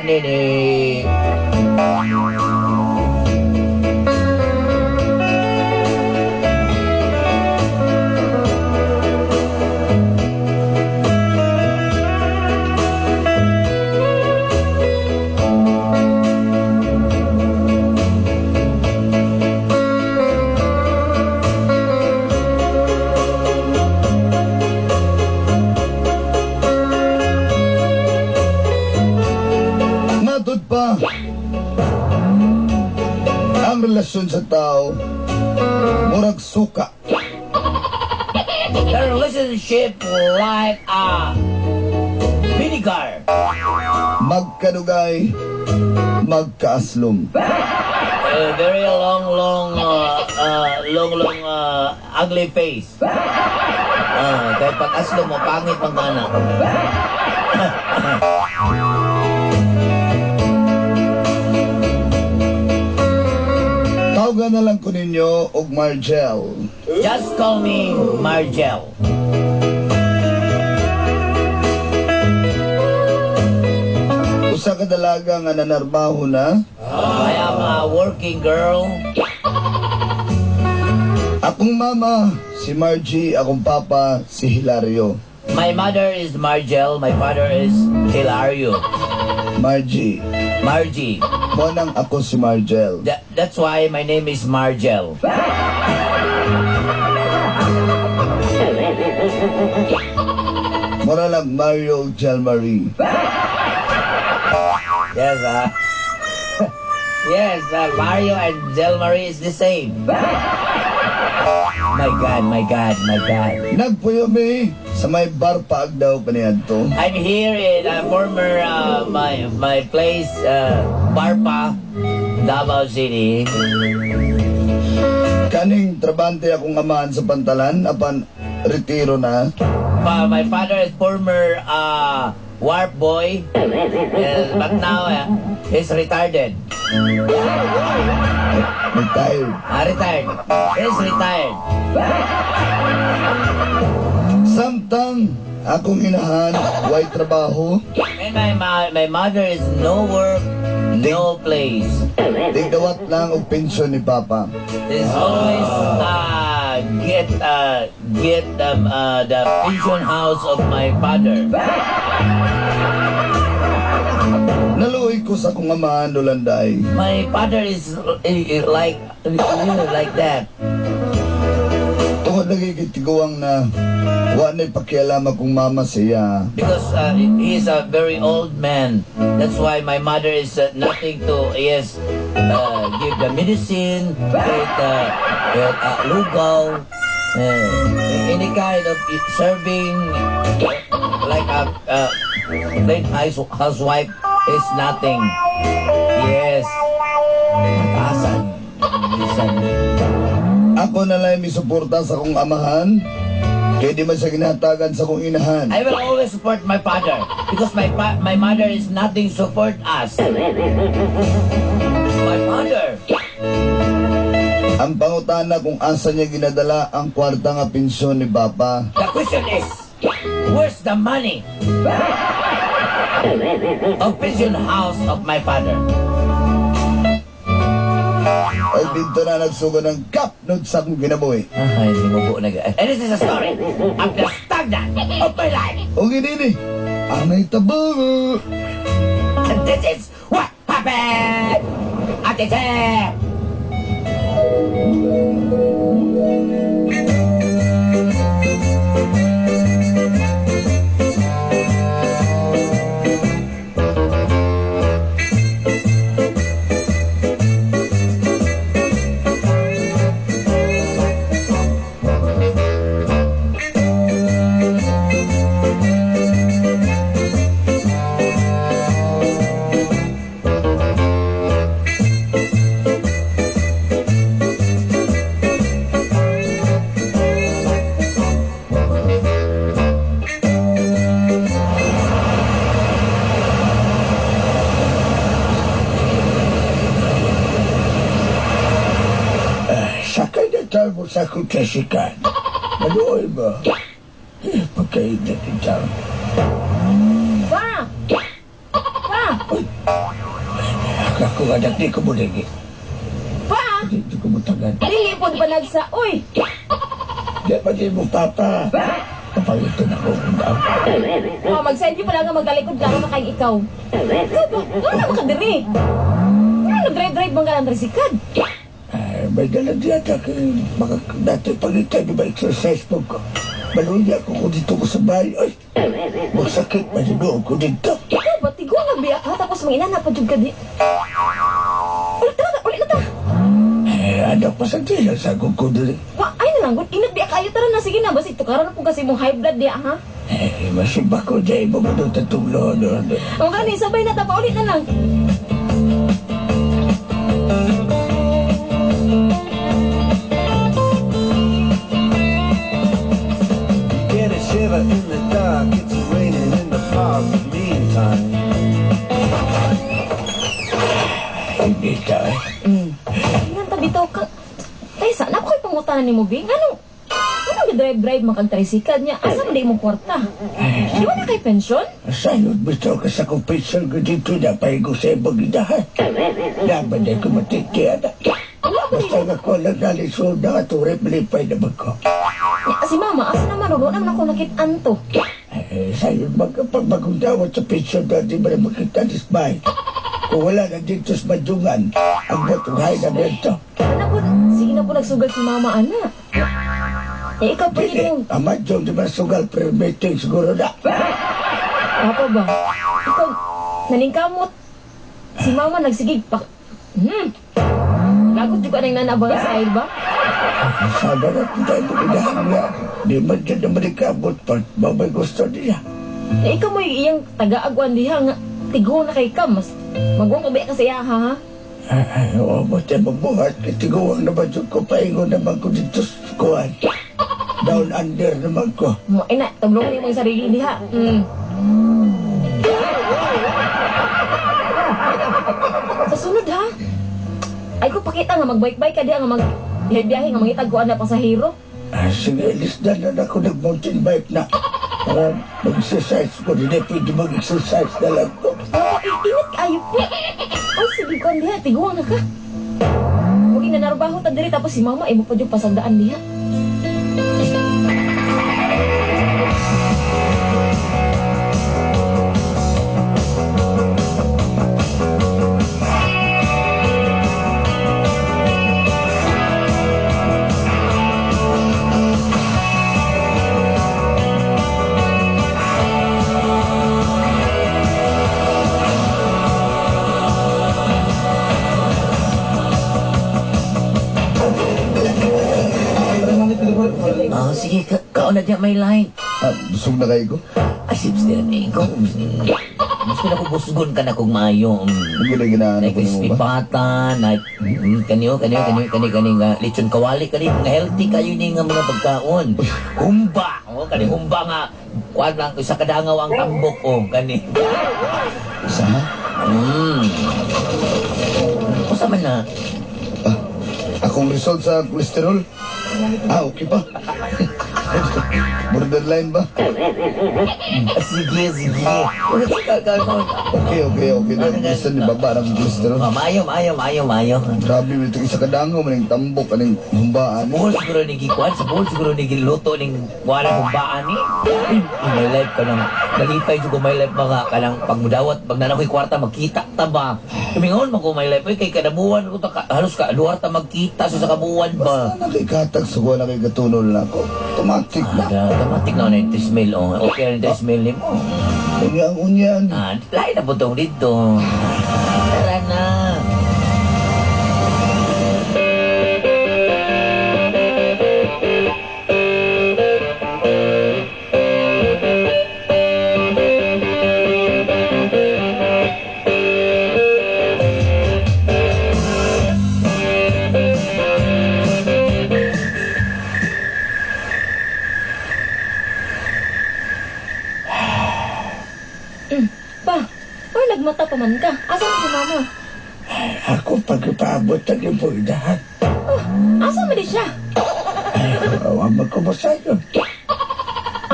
Nini. Matud pa, ang relasyon sa tao, murag suka. The relationship like a vinegar. Magkadugay, magkaaslom. A very long, long, long, long, ugly face. Ah, kaya pag aslo mo, pangit pang kana. Tawagan na lang ko ninyo og Margel. Just call me Margel. Usa ka dalaga nga nanarbaho na. I am a working girl. Akong mama, si Margie, akong papa, si Hilario. My mother is Margel, my father is Hilario. Margie. Margie. Mo nang ako si Margel. That's why my name is Margel. Mura lang Mario ug Marie. Yes, yes, Mario and Marie is the same. My God, my God, my God. Nagpuyo mi sa may bar paagdaw kaniadto. I'm here in former my my place, Barpa, Davao City. Kaning trabante akong amahan sa pantalan apan retiro na. Pa, my father is former warp boy, but now he's retarded. Retired. Ah, retired. He's retired. Samtang akong inahan way trabaho. And my mother is no work, no place. Tigdawat lang og pensyon ni Papa. Is always get the pension house of my father. Naluoy ko sa akong amahan Dulanday. My father is like like that. Tungod lagi kay tiguang na wa na'y pakialam akong mama siya. Because he's a very old man. That's why my mother is nothing to, yes, give the medicine, get lugaw, any kind of serving, like a plain housewife is nothing. Yes. Asan? Bisan. Ako na lang misuporta sa akong amahan kay di man siya ginahatagan sa akong inahan. I will always support my father because my mother is nothing support us. My father. Ang pangutana kung asa niya ginadala ang kwarta nga pensyon ni Papa. The question is, where's the money of pension house of my father? O dito na nagsugod ng kapnod sa akong kinabuhi. Ay, hindi mo buo na. And this is a story of the stagnant of my life. O ginini, ang nahitabo. And this is what happened! Ate Che! Sakay na tayo mo sa akong tricycle. Maluoy ba? Eh, pagkainit in town. Pa! Pa! Uy. Ako anak di ko muligi. Pa! Di ko mutagan. Dili po pa nagsa. Uy! Di pa di mo papa. Kapalitan ako kung daw. Oh, mag-selfie pala nga magtalikod klaro na kayong ikaw. Ikaw ba? Ano naman ka diri? Ano nag-drive-drive bang ka ng trisikad? Ay, may dala diyata kay baka dati pagita di ba exercise mo ko. Maluya ko kung dito ko sa bahay. Ay, magsakit pa sinuog ko dito. Ikaw ba? Tigo nga biya ka tapos manginana pa jud ka di. Ulit na, ulit na ta. Eh, anak pa sa tiyan, sagong ko diri. Wa, ay na lang, gud. Ingat biya kayo tara na sige na basi tukaran na po kasi mong high blood diya ha. Eh, masimba ko dyan, mo mo doon tatunglo. O gani sabay na ta paulit na lang. Get a shiver in the dark, it's raining in the park. But meantime, Hindi ta eh. Ingan ta bitaw ka. Tay sana ko kay pangutanan nimo bi. Ngano? Ano ga drive-drive man kag trisikad niya? Asa man di imong kwarta? Di ba na kay pensyon? Sayod bitaw ka sa kong pensyon ko dito na pahigo sa ibang idahan. Dapat na ko matiti, anak. Basta nga ko lang nalisod na aturip lipay naman ko. Ya, si mama, asa naman wala naman ako nakit-an to. Eh, sayod magkapagbagong dawat sa pensyon na di ba na makita dismay. Kung wala na dito sa madungan, ang butuhay na dito. Ano po, sige na po nagsugal si mama, ana. Eh, ikaw pa Dili, yun. ang madjong di ba sugal permitting siguro na. Papa ba? Ikaw, naningkamot. Si mama nagsigig pa. Lagot juga nang nana ba sa ba? Sana na tayo magidahan niya. Di man dyan na manikabot pa. Mamay gusto niya. Eh, ikaw mo yung iyang taga-agwan diha nga. Tigo na kay ka, mas magwang pa ba ka sa iya, ha? Ay, oo, buti mabuhat. Kitiguang naman dyan ko. Paingon naman ko dito sa kuwan. Down under naman ko. Mo, ina, tablong ni mo yung sarili diha. Sa sunod ha? Ay ko pakita nga magbike-bike ka diha nga mag biyahe nga mangitag ko ana pasahero. Ah, sige, alis na na ako nag-mountain bike na. Para mag-exercise ko. Hindi pwede mag-exercise na lang ko. Papa, ingat kayo po. Ay, sige ko diha, tiguang na ka. Huwag na narbaho ta diri tapos si mama imo pa jud pasagdaan diha. Oh, sige, kaon na diya may line. Ah, busog na kayo ko. Ay, sips din eh. Ikaw, mas na ko busgon ka na kung maayo. Hindi na ginaano Like ko nimo crispy ba? pata, like, kaniyo, kaniyo, kaniyo, kani, kani, nga, lechon kawali, kani, nga healthy kayo ni nga mga pagkaon. Humba! Oh, kani, humba nga, kuwan lang, isa kadangaw ang tambok, oh, kani. Sa? Usa man na? Ah, akong result sa cholesterol? Ah, okay pa. Borderline ba? Sige, sige. Okay, okay, okay. Gusto ni baba ng cholesterol. Oh, maayo, maayo, maayo, maayo. Grabe, ito isa kadangaw, maning tambok, aning humbaan. Buhol siguro ni gikuan, sa buhol siguro ni giluto ning wala humbaan ni. In my life kanang nalipay jud ko my life mga kanang pagmudawat pag nana ko'y kwarta magkita ta ba. Tumingon man ko my life oy kay kada buwan ko ta halos ka duha ta magkita sa kabuwan ba. Basta nakikatag sa kuha, nakikatunol na ako. Automatic na. Ada, automatic na na yung 3 mil oh. Okay na yung 3 mil nimo. Unya ang unyan. Ah, lain na po tong dito. Tara na. Pa, or nagmata pa man ka. Asa man si mama? Ako pagpaabot ang imong inahan. Oh, asa man di siya? Ay, awa man ko masayon.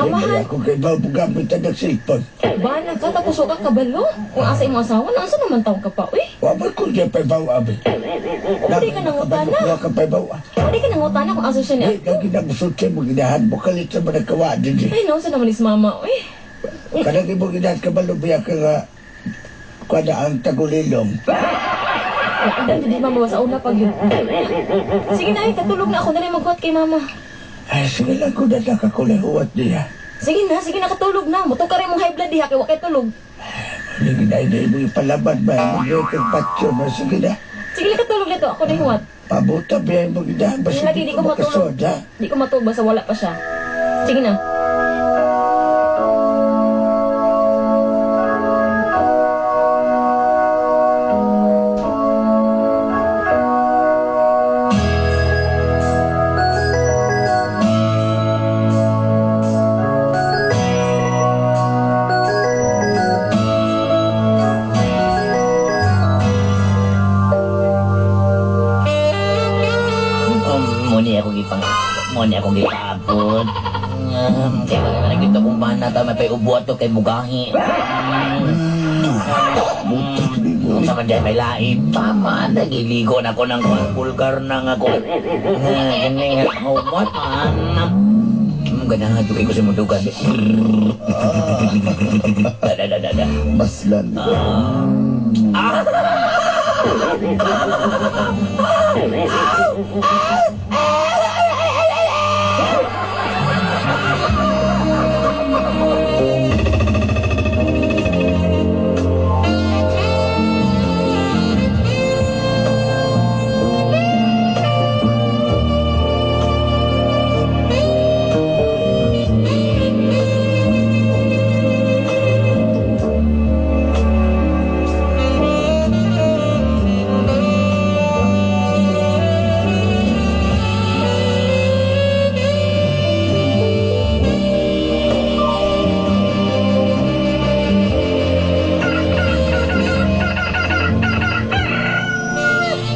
Amahan. Ako kay bawo gamit ang cellphone. Bana ka, tapos wa ka kabalo. Kung asa imong asawa, naunsa naman taong ka pa, uy. Wa man ko siya pa bawo abi. Di ka nangutana. Wa ka pa bawo. Di ka nangutana kung asa siya niya. Ay, lagi na musod siya mo ginahan mo kalit sa mga nagkawa din siya. Ay, naunsa naman is mama, uy. Kanang imo ginahan kabalo biya ka nga kuha ang tagulilong. Wala di mama sa una pag yun. Sige na, ay, katulog na ako. Dali maghuwat kay mama. Ay, sige lang ko na nakakulay huwat niya. Sige na, katulog na. Muto ka rin mong high blood diha, kay wa kay tulog. Hindi na hindi mo ipalaban ba? Hindi kang patyo ba? Sige na. Sige na, katulog na to. Ako na huwat. Pabuta biya mo ginahan ba? Lagi, di ko matulog. makasod, ha? Di ko matulog, basta wala pa siya. Sige na. Muni ako gipaabot. Kaya wala na gito kung bana ta may ubo ato kay mugahi. Butak di mo. Sa man dyan may lain. Tama, nagiligo na ako ng bulgar na nga ko. Gani nga, huwat man. Ganyan nga, dugay ko sa mundugan. Da, da, da, da, da. Maslan. Ah!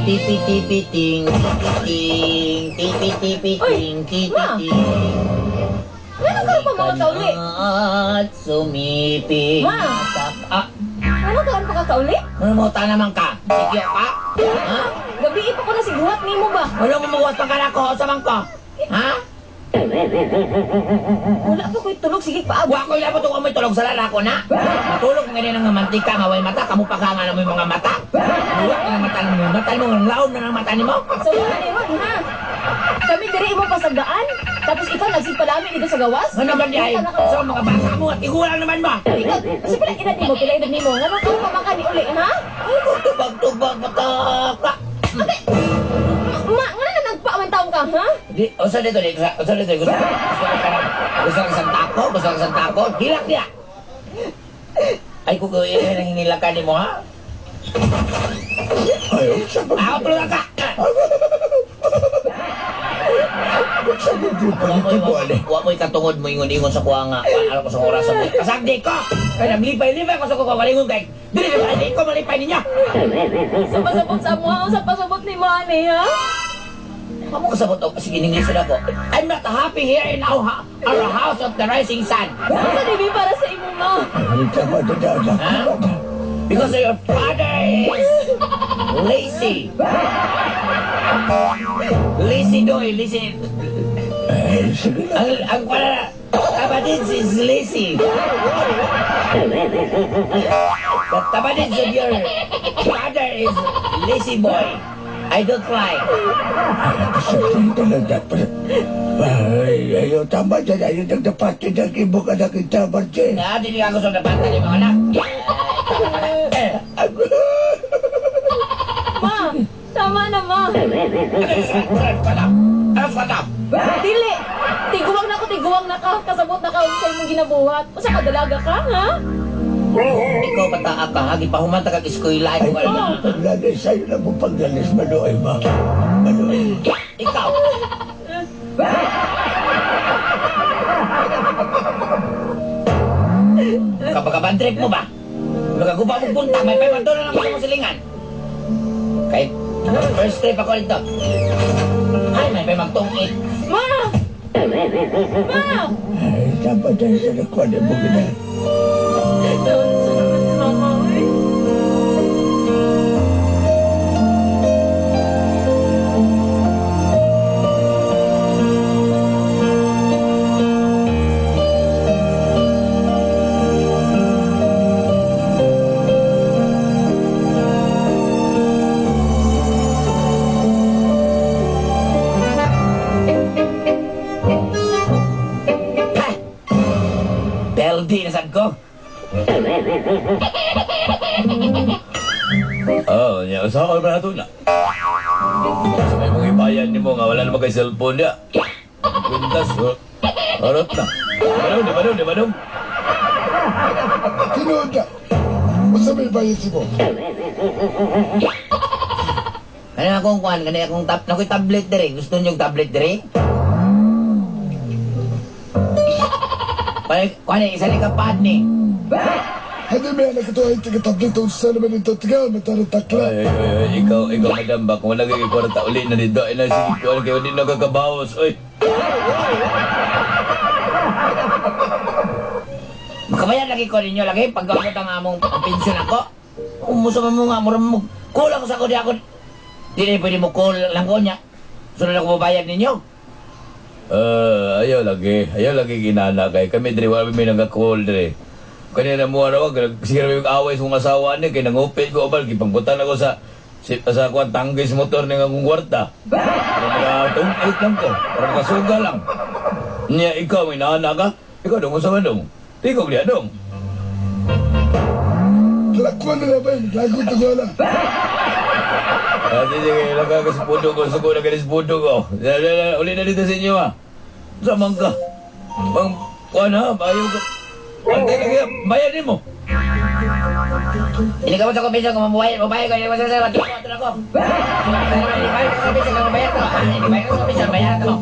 Tipi tipi ting ting tipi tipi ting tipi Ma! ting. Ano ka pa mga kauli? At sumipi. Ma! Ah, Ano ka pa ka kauli? ano mo naman ka? Sige ka? Ha? Gabi pa ko na si guhat nimo ba? Wala mo maguwas pang kanak ko sa bangko. Ha? Wala pa ko'y tulog, sige paabot. Wa ko ilabot ko may tulog sa lalako na. Matulog nga ng mantika nga way mata, kamo pa ka nga na may mga mata. Wala ka ng mata mo, mata mo ang laom na ng mata nimo. So, ano ni Ron, ha? Kami diri imo pasagdaan, tapos ikaw nagsigpalami dito sa gawas? Ano naman di ay? So mga bata mo at igulang naman mo. Ikaw, sa pila edad nimo, pila edad nimo. Ngano ka pa man ka ni uli, ha? Ay, tubag-tubag mata ka. Ma, ngano na nagpaaman taong ka, ha? Di, usa dito, di, usa dito, gusto gusto ka isang tako, gusto ka isang tako, hilak niya. Ay, kuko, eh, nangingilakan ni mo, ha? Ay, unsa ba? Ah, tulog ka! Unsa ba di pa dito mo ani? Wa mo'y katungod mo ingon-ingon sa kuha nga. Ano ko sa oras mo. Kasagdi ko! Kaya naglipay-lipay ko sa kuha kalingon kay. Dili na di ko malipay ninyo. Sa pasabot sa mo, sa pasabot ni mo ani, ha? Amo kasabot og sige English na ko. I'm not happy here in our house of the rising sun. Sa dibi para sa imo ma. Ay, tama na na Ha? Because your father is lazy. Lazy doy, lazy. Ay, sige lang. Ang pala, Tabadins is lazy. The Tabadins of your father is lazy boy. I don't like. Pasagdan talaga. Ay, ayaw tama dyan. Ayaw nagdapati ng imo ka na kita, Martin. Na, dili ako sa napata ni mga anak. Eh, Ma, tama na ma. Ano sa Dili. Tiguang na ko, tiguang na ka. Kasabot na ka sa imong ginabuhat. Usa ka dalaga ka, ha? Ikaw bata ka, hagi pa humanta kag eskwela. Ay, paglalis sa'yo na mo paglalis, maluoy ba? Maluoy. Ikaw. Kapag trip mo ba? Magaguba mo punta, may paymanto na lang mo silingan. Kay first trip ako dito. Ay, may paymagtungit. Ma! Ma! Ay, Salamat dahil sa nakuha ni mo ginahan. Naunsa naman si mama, oy. Ha! Peldi na sad ko. Oh, nya usaha ba nato na? Sa may mga ibayan nimo nga wala na kay cellphone dia. Kwintas, oh. Harap na. Manong, di manong, di manong. Tinuod na. Unsa may bayad si mo? Kani akong kuan, kani akong tab, nakoy tablet diri. Gusto niyo tablet diri? Kuan, kuan isa ni ka pad ni. Hindi may anak ito ay tiga-tablet unsa naman ito tiga matara takla. Ay, ay, ay, ikaw, madam ba? Kung wala kay kwarta uli na dito, ay na sige, kuan kayo di nagkakabawas, oy. Makabayad lagi ko ninyo lagi pag abot ang among ang pensyon ako. Umusa man mo nga mura mo kulang sa ko di ako. Di na pwede mo call lang ko niya. Sunod ako mabayad ninyo. Ayaw lagi ginana kay kami diri wala mi nagka-call diri. Kanina mo araw sige ra may away sa kong asawa ni kay nangupit ko abal gipangbutan ako sa si, sa kuan tangke sa motor ning akong kwarta. Para makatungkit lang ko, para makasuga lang. Nya ikaw may naana ka, ikaw dong unsa man dong? Ikaw diha dong. Lakuan na ba? Lagot to wala. Ah, sige, lang ka sa pundo ko, suko na ka sa pundo ko. Ya, ya, ya, uli na dito sa inyo ah. Sa mangka. Bang, kuan ha, bayo ka. Antay lagi, bayad mo. Ini ka mo sa komisyon kung mabuhay, mabayad ko. Ini mo sa sa ko, ito na ko. Ini ko sa komisyon kung mabayad ko. Ini ko sa komisyon, bayaran ko.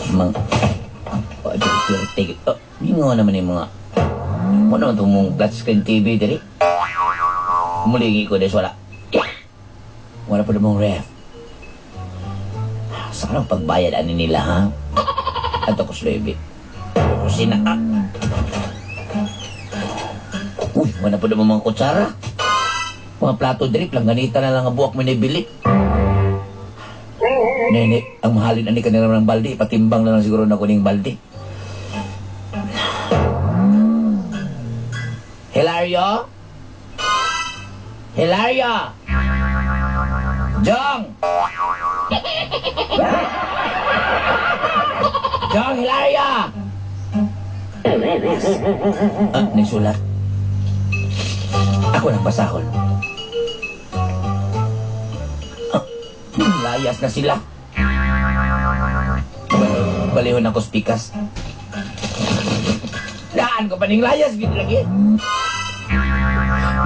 Mang, oh, take it. Oh, mingo naman yung mga. Mo naman itong mong flat screen TV diri. Mulingi ko des wala. Wala pa namang ref. Saan ang pagbayad ani nila ha? Ato ko slubi. Kusina ah. Uy, wala pa namang mga kutsara. Mga plato diri, langganita na lang ang buwak mo nibili. Nene, ang mahalin ani kanila ng balde, patimbang na lang siguro na kuning balde. Hilario? Hilario? Jong! Jong Hilario! Ah, nagsulat. Ako nang basahon. Ah, layas na sila. Balihon ako spikas. Daan ko paning layas gid lagi.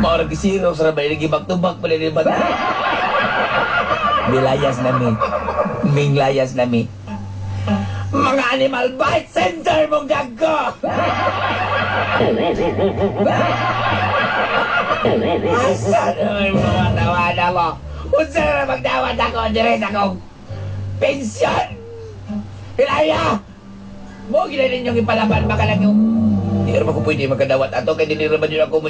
Maura gisiro sa rabay lagi back to back pala ni back. Bilayas na mi. Ming layas na mi. Mga animal bite center mong dagko! Asa naman mga tawad ako? Unsa na magdawat ako dire sa akong pensyon? Hilaya! Mo gina ninyong ipalaban baka lang yung di ra ba ko pwede magkadawat ato kay dili ra ba yun ako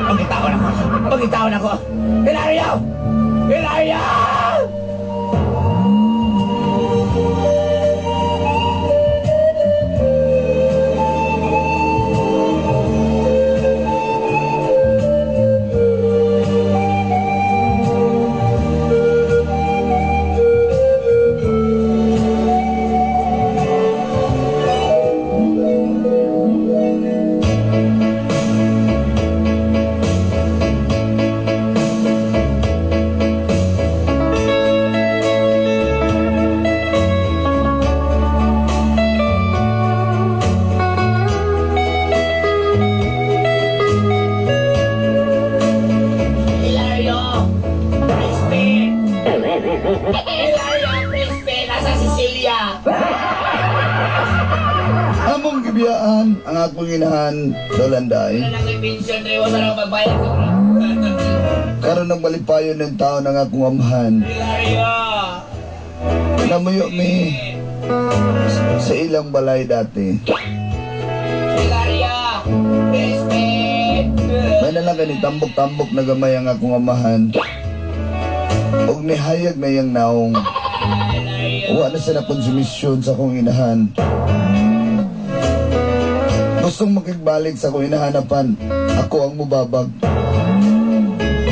Pagkitaon ako. Pagkitaon ako. Hilario! Hilario! Hilario Prispe, nasa Sicilia. Among gibiyaan ang akong inahan, Dolanday. Wala na ko'y pension, Dre. Wala na akong magbayad ko. Karon ng malipayon ng tao ng akong amahan. Hilario! Namuyo mi sa ilang balay dati. Hilario! Prispe! May nalang kani tambok-tambok na gamay ang akong amahan. Og nihayag na iyang naong. Wa na siya na konsumisyon sa akong inahan. Gustong makigbalik sa akong inahanapan. Ako ang mubabag.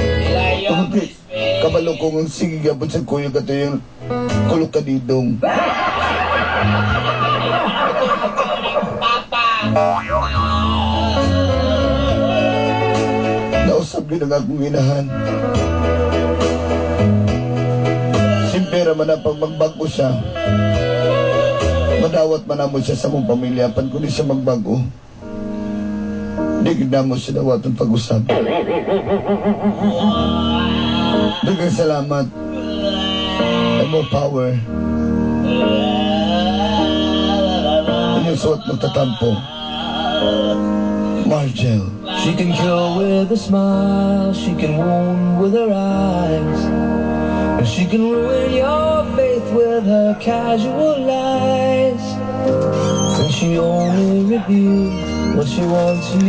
Hilario! Tungod kay kabalo ko ng sige gapon sa kuyog ato yung kulok kadidong. Papa! Nausap din ang akong inahan. Simpera man ang pag magbago siya. Madawat man namo siya sa akong pamilya. Pan kung di siya magbago, di gid namo siya dawaton pag-usap. Daghang salamat. And more power. Inyong suot magtatampo. Margel. She can kill with a smile, she can wound with her eyes, and she can ruin your faith with her casual lies. And she only reveals what she wants you